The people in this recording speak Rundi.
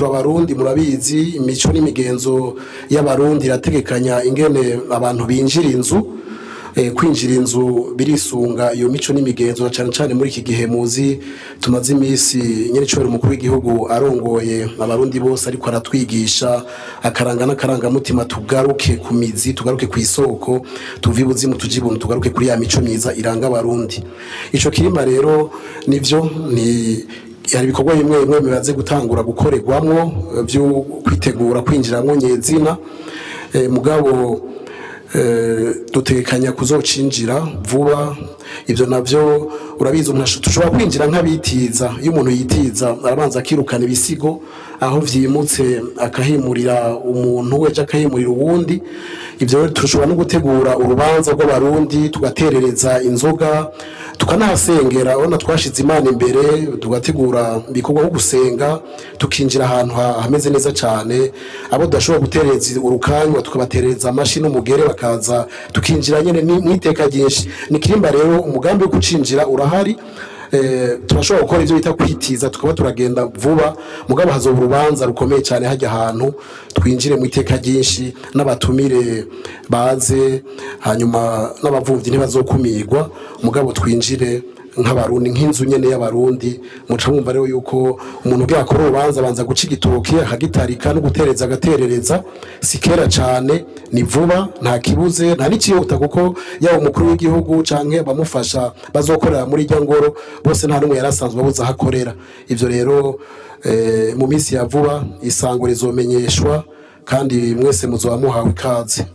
turabarundi murabizi, imico n'imigenzo y'abarundi irategekanya ingene abantu binjira inzu. Kwinjira inzu birisunga iyo mico n'imigenzo, na cane cane muri iki gihe muzi tumaze imisi nyenicubahiro umukuru w'igihugu arongoye abarundi bose, ariko aratwigisha akaranga n'akarangamutima, tugaruke ku mizi, tugaruke ku isoko, tuve ibuzimu tuje ibuntu, tugaruke kuri ya mico myiza iranga abarundi. Ico kirimba rero nivyo ni hari ibikorwa bimwe bimwe bimaze gutangura gukorerwamwo byo kwitegura kwinjiramwo nyezina, mugabo dutegekanya kuzocinjira vuba. Ivyo navyo urabizi, umuntu tushobora kwinjira nk'abitiza. Iyo umuntu yitiza arabanza akirukana ibisigo aho vyimutse, akahimurira umuntu we akahimurira uwundi. Ivyo rero turashobora no gutegura urubanza rw'abarundi, tugaterereza inzoga, tukanahasengera. Urabona twashize Imana imbere, tugategura ibikorwa nko gusenga, tukinjira ahantu hameze neza cane. Abo tudashobora guterereza urukanywa tukabaterereza amashi n'umugere, bakaza tukinjira nyene mw'iteka ryinshi. Ni kirimba rero umugambi wo kucinjira urahari. Turashobora gukora ivyo bita kwitiza, tukaba turagenda vuba, mugabo hazoba urubanza rukomeye cyane hajya ahantu twinjire mu iteka ryinshi, n'abatumire baze, hanyuma n'abavumvyi ntibazokumirwa, mugabo twinjire nk'abarundi, nk'inzu nyene y'abarundi. Muca mwumva rero yuko umuntu ugiye akora urubanza abanza guca igitoki akagitarika no gutereza agaterereza. Si kera cane, ni vuba, nta kibuze, nta n'ikihuta, kuko yaba umukuru w'igihugu canke abamufasha bazokorera muri irya ngoro bose, nta n'umwe yari asanzwe abuze aho akorera. Ivyo rero mu minsi ya vuba isango rizomenyeshwa, kandi mwese muzoba muhawe ikaze.